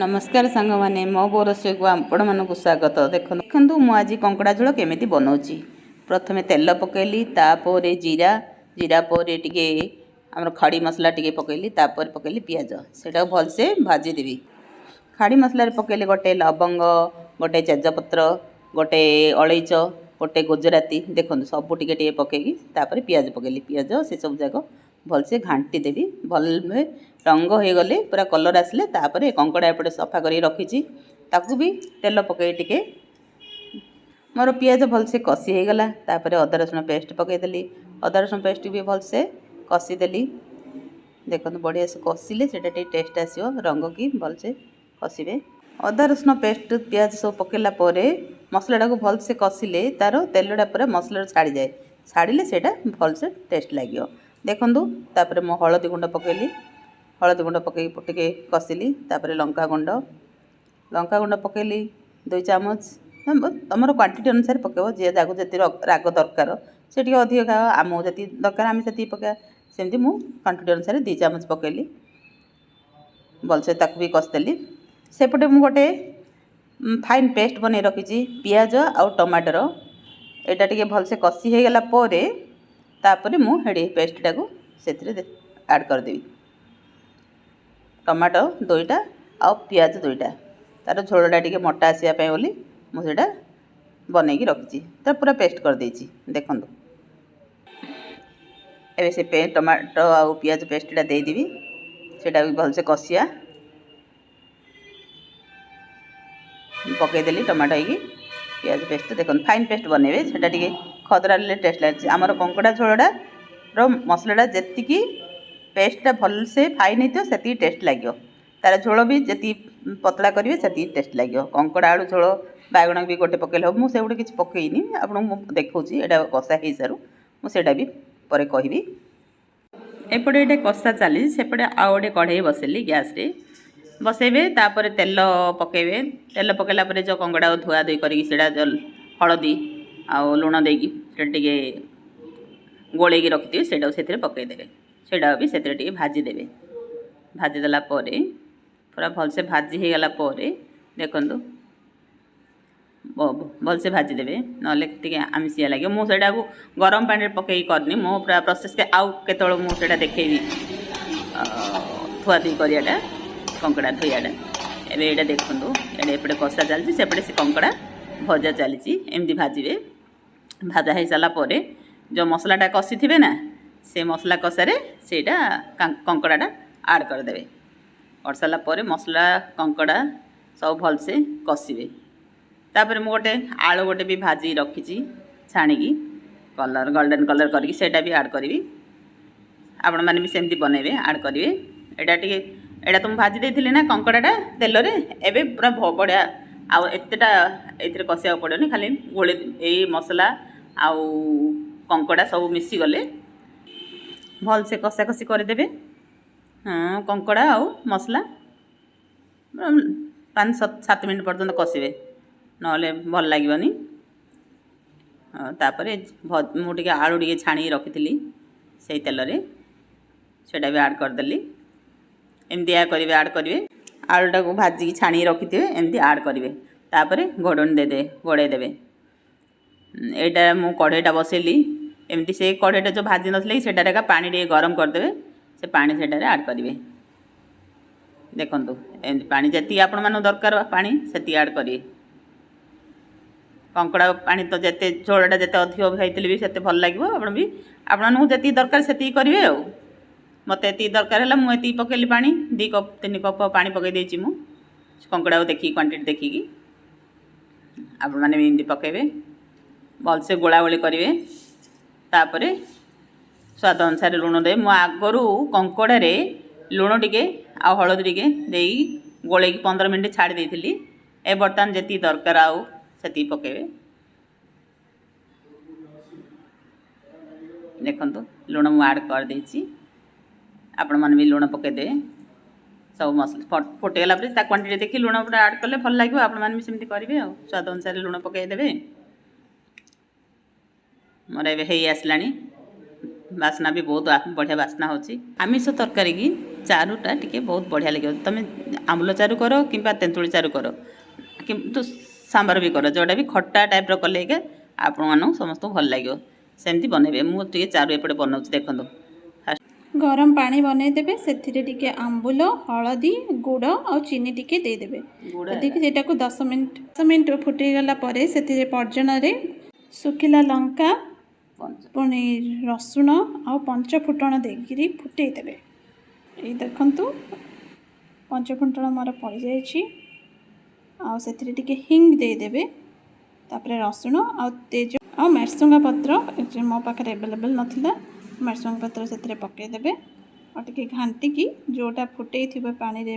ନମସ୍କାର ସାଙ୍ଗମାନେ, ମୋ ବୋଉ ରୋଷେଇକୁ ଆପଣମାନଙ୍କୁ ସ୍ୱାଗତ। ଦେଖନ୍ତୁ ଦେଖନ୍ତୁ, ମୁଁ ଆଜି କଙ୍କଡ଼ା ଝୋଳ କେମିତି ବନାଉଛି। ପ୍ରଥମେ ତେଲ ପକାଇଲି, ତାପରେ ଜିରା, ଜିରା ପରେ ଟିକେ ଆମର ଖଡ଼ି ମସଲା ଟିକେ ପକାଇଲି, ତାପରେ ପକାଇଲି ପିଆଜ। ସେଇଟାକୁ ଭଲସେ ଭାଜିଦେବି। ଖାଡ଼ି ମସଲାରେ ପକାଇଲି ଗୋଟେ ଲବଙ୍ଗ, ଗୋଟେ ତେଜପତ୍ର, ଗୋଟେ ଅଳେଇଚ, ଗୋଟେ ଗୁଜୁରାତି। ଦେଖନ୍ତୁ, ସବୁ ଟିକେ ଟିକେ ପକାଇକି ତାପରେ ପିଆଜ ପକାଇଲି। ପିଆଜ ସେସବୁ ଯାକ ଭଲସେ ଘାଣ୍ଟି ଦେବି। ଭଲ ରଙ୍ଗ ହେଇଗଲେ, ପୁରା କଲର୍ ଆସିଲେ, ତାପରେ କଙ୍କଡ଼ା ଏପଟେ ସଫା କରିକି ରଖିଛି, ତାକୁ ବି ତେଲ ପକାଇ ଟିକେ। ମୋର ପିଆଜ ଭଲସେ କଷି ହେଇଗଲା, ତାପରେ ଅଦା ରସୁଣ ପେଷ୍ଟ ପକାଇଦେଲି। ଅଦା ରସୁଣ ପେଷ୍ଟ ବି ଭଲସେ କଷିଦେଲି। ଦେଖନ୍ତୁ, ବଢ଼ିଆ ସେ କଷିଲେ ସେଇଟା ଟିକେ ଟେଷ୍ଟ ଆସିବ। ରଙ୍ଗ କି ଭଲସେ କଷିବେ। ଅଦା ରସୁଣ ପେଷ୍ଟ, ପିଆଜ ସବୁ ପକାଇଲା ପରେ ମସଲାଟାକୁ ଭଲସେ କଷିଲେ ତା'ର ତେଲଟା ପୁରା ମସଲାରୁ ଛାଡ଼ିଯାଏ। ଛାଡ଼ିଲେ ସେଇଟା ଭଲସେ ଟେଷ୍ଟ ଲାଗିବ। ଦେଖନ୍ତୁ, ତାପରେ ମୁଁ ହଳଦୀ ଗୁଣ୍ଡ ପକାଇଲି। ହଳଦୀ ଗୁଣ୍ଡ ପକାଇକି ଟିକେ କଷିଲି। ତାପରେ ଲଙ୍କା ଗୁଣ୍ଡ, ଲଙ୍କା ଗୁଣ୍ଡ ପକାଇଲି 2 ଚାମଚ। ତୁମର କ୍ୱାଣ୍ଟିଟି ଅନୁସାରେ ପକାଇବ। ଯିଏ ଯାହାକୁ ଯେତିକି ରାଗ ଦରକାର, ସେ ଟିକେ ଅଧିକ ଖାଇବ। ଆମକୁ ଯେତିକି ଦରକାର, ଆମେ ସେତିକି ପକାଇବା। ସେମିତି ମୁଁ କ୍ୱାଣ୍ଟିଟି ଅନୁସାରେ 2 ଚାମଚ ପକାଇଲି। ଭଲସେ ତାକୁ ବି କଷିଦେଲି। ସେପଟେ ମୁଁ ଗୋଟେ ଫାଇନ୍ ପେଷ୍ଟ ବନେଇ ରଖିଛି ପିଆଜ ଆଉ ଟମାଟର। ଏଇଟା ଟିକେ ଭଲସେ କଷି ହେଇଗଲା ପରେ ତାପରେ ମୁଁ ହେଡ଼ି ପେଷ୍ଟଟାକୁ ସେଥିରେ ଆଡ଼୍ କରିଦେବି। ଟମାଟୋ 2ଟା ଆଉ ପିଆଜ 2ଟା, ତା'ର ଝୋଳଟା ଟିକେ ମୋଟା ଆସିବା ପାଇଁ ବୋଲି ମୁଁ ସେଇଟା ବନେଇକି ରଖିଛି, ତ ପୁରା ପେଷ୍ଟ କରିଦେଇଛି। ଦେଖନ୍ତୁ, ଏବେ ସେ ଟମାଟୋ ଆଉ ପିଆଜ ପେଷ୍ଟଟା ଦେଇଦେବି। ସେଇଟା ବି ଭଲସେ କଷିବା। ପକାଇଦେଲି ଟମାଟୋ ହେଇକି ପିଆଜ ପେଷ୍ଟ। ଦେଖନ୍ତୁ, ଫାଇନ୍ ପେଷ୍ଟ ବନେଇବେ, ସେଇଟା ଟିକେ ଖଦରାଲେ ଟେଷ୍ଟ ଲାଗୁଛି। ଆମର କଙ୍କଡ଼ା ଝୋଳଟାର ମସଲାଟା ଯେତିକି ପେଷ୍ଟଟା ଭଲସେ ଫାଇନ୍ ହେଇଥିବ, ସେତିକି ଟେଷ୍ଟ ଲାଗିବ। ତା'ର ଝୋଳ ବି ଯେତିକି ପତଳା କରିବେ, ସେତିକି ଟେଷ୍ଟ ଲାଗିବ। କଙ୍କଡ଼ା ଆଳୁ ଝୋଳ ବାଇଗଣ ବି ଗୋଟେ ପକାଇଲେ ହେବ। ମୁଁ ସେଗୁଡ଼ା କିଛି ପକାଇନି, ଆପଣଙ୍କୁ ମୁଁ ଦେଖାଉଛି। ଏଇଟା କଷା ହେଇସାରୁ ମୁଁ ସେଇଟା ବି ପରେ କହିବି। ଏପଟେ ଏଇଟା କଷା ଚାଲିଛି, ସେପଟେ ଆଉ ଗୋଟେ କଢ଼େଇ ବସେଇଲି। ଗ୍ୟାସ୍ରେ ବସେଇବେ, ତାପରେ ତେଲ ପକାଇବେ। ତେଲ ପକାଇଲା ପରେ ଯେଉଁ କଙ୍କଡ଼ାକୁ ଧୁଆ ଧୁଇ କରିକି ସେଇଟା ହଳଦୀ ଆଉ ଲୁଣ ଦେଇକି ସେଇଟା ଟିକେ ଗୋଳେଇକି ରଖିଥିବେ, ସେଇଟାକୁ ସେଥିରେ ପକାଇଦେବେ। ସେଇଟାକୁ ବି ସେଥିରେ ଟିକେ ଭାଜିଦେବେ। ଭାଜିଦେଲା ପରେ, ପୁରା ଭଲସେ ଭାଜି ହେଇଗଲା ପରେ, ଦେଖନ୍ତୁ, ଭଲସେ ଭାଜିଦେବେ, ନହେଲେ ଟିକେ ଆମିସିଆ ଲାଗିବ। ମୁଁ ସେଇଟାକୁ ଗରମ ପାଣିରେ ପକାଇକି କରିନି। ମୁଁ ପୁରା ପ୍ରୋସେସ୍ ଆଉ କେତେବେଳେ ମୁଁ ସେଇଟା ଦେଖେଇବି, ଧୁଆ ଧୁଇ କରିବାଟା, କଙ୍କଡ଼ା ଧୋଇବାଟା। ଏବେ ଏଇଟା ଦେଖନ୍ତୁ, ଏଇଟା ଏପଟେ କଷା ଚାଲିଛି, ସେପଟେ ସେ କଙ୍କଡ଼ା ଭଜା ଚାଲିଛି। ଏମିତି ଭାଜିବେ। ଭଜା ହେଇସାରିଲା ପରେ ଯେଉଁ ମସଲାଟା କଷିଥିବେ ନା, ସେ ମସଲା କଷାରେ ସେଇଟା କଙ୍କଡ଼ାଟା ଆଡ଼୍ କରିଦେବେ। କରିସାରିଲା ପରେ ମସଲା, କଙ୍କଡ଼ା ସବୁ ଭଲସେ କଷିବେ। ତାପରେ ମୁଁ ଗୋଟେ ଆଳୁ ଗୋଟେ ବି ଭାଜି ରଖିଛି, ଛାଣିକି କଲର୍, ଗୋଲ୍ଡେନ୍ କଲର୍ କରିକି, ସେଇଟା ବି ଆଡ଼୍ କରିବି। ଆପଣମାନେ ବି ସେମିତି ବନେଇବେ, ଆଡ଼୍ କରିବେ। ଏଇଟା ଟିକେ, ଏଇଟା ତ ମୁଁ ଭାଜି ଦେଇଥିଲି ନା କଙ୍କଡ଼ାଟା ତେଲରେ। ଏବେ ପୁରା ବଢ଼ିଆ, ଆଉ ଏତେଟା ଏଥିରେ କଷିବାକୁ ପଡ଼ିବନି। ଖାଲି ଗୋଳେଇ ଏଇ ମସଲା ଆଉ କଙ୍କଡ଼ା ସବୁ ମିଶିଗଲେ ଭଲସେ କଷାକଷି କରିଦେବେ। ହଁ, କଙ୍କଡ଼ା ଆଉ ମସଲା 5 7 ମିନିଟ୍ ପର୍ଯ୍ୟନ୍ତ କଷିବେ, ନହେଲେ ଭଲ ଲାଗିବନି। ତାପରେ ମୁଁ ଟିକେ ଆଳୁ ଟିକେ ଛାଣିକି ରଖିଥିଲି ସେଇ ତେଲରେ, ସେଇଟା ବି ଆଡ଼୍ କରିଦେଲି। ଏମିତି ଏହା କରିବେ, ଆଡ଼୍ କରିବେ। ଆଳୁଟାକୁ ଭାଜିକି ଛାଣିକି ରଖିଥିବେ, ଏମିତି ଆଡ଼୍ କରିବେ। ତାପରେ ଘୋଡ଼ଣୀ ଦେଇଦେବେ, ଘୋଡ଼େଇ ଦେବେ। ଏଇଟା ମୁଁ କଢ଼େଇଟା ବସେଇଲି। ଏମିତି ସେ କଢ଼େଇଟା ଯେଉଁ ଭାଜି ନଥିଲେ କି, ସେଇଟାରେ ଏକା ପାଣି ଟିକେ ଗରମ କରିଦେବେ। ସେ ପାଣି ସେଇଟାରେ ଆଡ଼୍ କରିବେ। ଦେଖନ୍ତୁ, ଏମିତି ପାଣି ଯେତିକି ଆପଣମାନଙ୍କୁ ଦରକାର ପାଣି, ସେତିକି ଆଡ଼୍ କରିବେ। କଙ୍କଡ଼ା ପାଣି ତ ଯେତେ ଝୋଳଟା ଯେତେ ଅଧିକ ହେଇଥିଲେ ବି ସେତେ ଭଲ ଲାଗିବ। ଆପଣ ବି ଆପଣମାନଙ୍କୁ ଯେତିକି ଦରକାର ସେତିକି କରିବେ। ଆଉ ମୋତେ ଏତିକି ଦରକାର ହେଲା, ମୁଁ ଏତିକି ପକାଇଲି ପାଣି। 2 କପ୍ 3 କପ୍ ପାଣି ପକାଇ ଦେଇଛି ମୁଁ କଙ୍କଡ଼ାକୁ ଦେଖିକି, କ୍ୱାଣ୍ଟିଟି ଦେଖିକି। ଆପଣମାନେ ବି ଏମିତି ପକାଇବେ, ଭଲସେ ଗୋଳାଗୋଳି କରିବେ। ତାପରେ ସ୍ୱାଦ ଅନୁସାରେ ଲୁଣ ଦେବେ। ମୁଁ ଆଗରୁ କଙ୍କଡ଼ାରେ ଲୁଣ ଟିକେ ଆଉ ହଳଦୀ ଟିକେ ଦେଇ ଗୋଳେଇକି 15 ମିନିଟ୍ ଛାଡ଼ି ଦେଇଥିଲି। ଏ ବର୍ତ୍ତମାନ ଯେତିକି ଦରକାର ଆଉ ସେତିକି ପକାଇବେ। ଦେଖନ୍ତୁ, ଲୁଣ ମୁଁ ଆଡ଼୍ କରିଦେଇଛି। ଆପଣମାନେ ବି ଲୁଣ ପକାଇଦେବେ। ସବୁ ମସଲା ଫୁଟିଗଲା ପରେ ତା କ୍ୱାଣ୍ଟିଟି ଦେଖି ଲୁଣ ପୁରା ଆଡ଼୍ କଲେ ଭଲ ଲାଗିବ। ଆପଣମାନେ ବି ସେମିତି କରିବେ ଆଉ ସ୍ୱାଦ ଅନୁସାରେ ଲୁଣ ପକାଇଦେବେ। ମୋର ଏବେ ହେଇ ଆସିଲାଣି। ବାସ୍ନା ବି ବହୁତ ବଢ଼ିଆ ବାସ୍ନା ହେଉଛି। ଆମିଷ ତରକାରୀକି ଚାରୁଟା ଟିକେ ବହୁତ ବଢ଼ିଆ ଲାଗିବ। ତୁମେ ଆମ୍ବୁଲ ଚାରୁ କର କିମ୍ବା ତେନ୍ତୁଳି ଚାରୁ କର, କିନ୍ତୁ ସାମ୍ବର ବି କର, ଯେଉଁଟା ବି ଖଟା ଟାଇପ୍ର କଲେ ଏକା ଆପଣମାନଙ୍କୁ ସମସ୍ତଙ୍କୁ ଭଲ ଲାଗିବ। ସେମିତି ବନେଇବେ। ମୁଁ ଟିକେ ଚାରୁ ଏପଟେ ବନାଉଛି, ଦେଖନ୍ତୁ। ଗରମ ପାଣି ବନେଇଦେବେ। ସେଥିରେ ଟିକେ ଆମ୍ବୁଲ, ହଳଦୀ, ଗୁଡ଼ ଆଉ ଚିନି ଟିକେ ଦେଇଦେବେ। ଦେଇକି ସେଇଟାକୁ 10 ମିନିଟ୍, 10 ମିନିଟ୍ ଫୁଟିଗଲା ପରେ ସେଥିରେ ପର୍ଜଣାରେ ଶୁଖିଲା ଲଙ୍କା, ପୁଣି ରସୁଣ ଆଉ ପଞ୍ଚ ଫୁଟଣ ଦେଇକିରି ଫୁଟେଇ ଦେବେ। ଏଇ ଦେଖନ୍ତୁ, ପଞ୍ଚ ଫୁଟଣ ମୋର ପଡ଼ିଯାଇଛି। ଆଉ ସେଥିରେ ଟିକେ ହିଙ୍ଗ ଦେଇଦେବେ। ତାପରେ ରସୁଣ ଆଉ ତେଜ ଆଉ ମେରସୁଙ୍ଗା ପତ୍ର, ମୋ ପାଖରେ ଆଭେଲେବଲ୍ ନଥିଲା, ମେରସୁଙ୍ଗା ପତ୍ର ସେଥିରେ ପକାଇଦେବେ। ଆଉ ଟିକେ ଘାଣ୍ଟିକି ଯେଉଁଟା ଫୁଟେଇଥିବେ ପାଣିରେ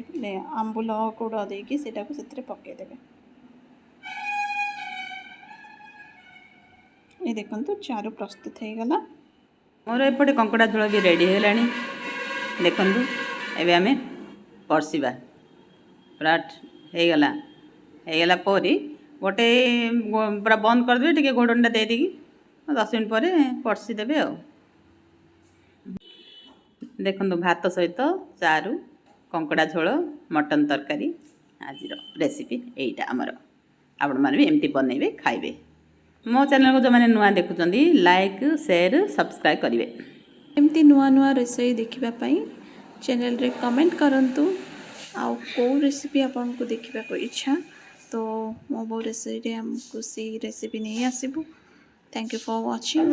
ଆମ୍ବୁଲ ଗୁଡ଼ ଦେଇକି, ସେଇଟାକୁ ସେଥିରେ ପକାଇଦେବେ। ଏ ଦେଖନ୍ତୁ, ଚାରୁ ପ୍ରସ୍ତୁତ ହେଇଗଲା। ମୋର ଏପଟେ କଙ୍କଡ଼ା ଝୋଳ ବି ରେଡ଼ି ହେଇଗଲାଣି। ଦେଖନ୍ତୁ, ଏବେ ଆମେ ପରସିବା। ପୁରା ହେଇଗଲା। ହେଇଗଲା ପରେ ଗୋଟେ ପୁରା ବନ୍ଦ କରିଦେବେ, ଟିକେ ଘୋଡ଼ଣୀଟା ଦେଇଦେଇକି 10 ମିନିଟ୍ ପରେ ପରସି ଦେବେ। ଆଉ ଦେଖନ୍ତୁ, ଭାତ ସହିତ ଚାରୁ, କଙ୍କଡ଼ା ଝୋଳ, ମଟନ୍ ତରକାରୀ। ଆଜିର ରେସିପି ଏଇଟା ଆମର। ଆପଣମାନେ ବି ଏମିତି ବନେଇବେ, ଖାଇବେ। ମୋ ଚ୍ୟାନେଲକୁ ଯେଉଁମାନେ ନୂଆ ଦେଖୁଛନ୍ତି, ଲାଇକ୍, ସେୟାର, ସବସ୍କ୍ରାଇବ୍ କରିବେ। ଏମିତି ନୂଆ ନୂଆ ରୋଷେଇ ଦେଖିବା ପାଇଁ ଚ୍ୟାନେଲରେ କମେଣ୍ଟ କରନ୍ତୁ। ଆଉ କେଉଁ ରେସିପି ଆପଣଙ୍କୁ ଦେଖିବାକୁ ଇଚ୍ଛା ତ ମୋ ବୋଉ ରୋଷେଇରେ ଆମକୁ ସେଇ ରେସିପି ନେଇ ଆସିବୁ। Thank you for watching.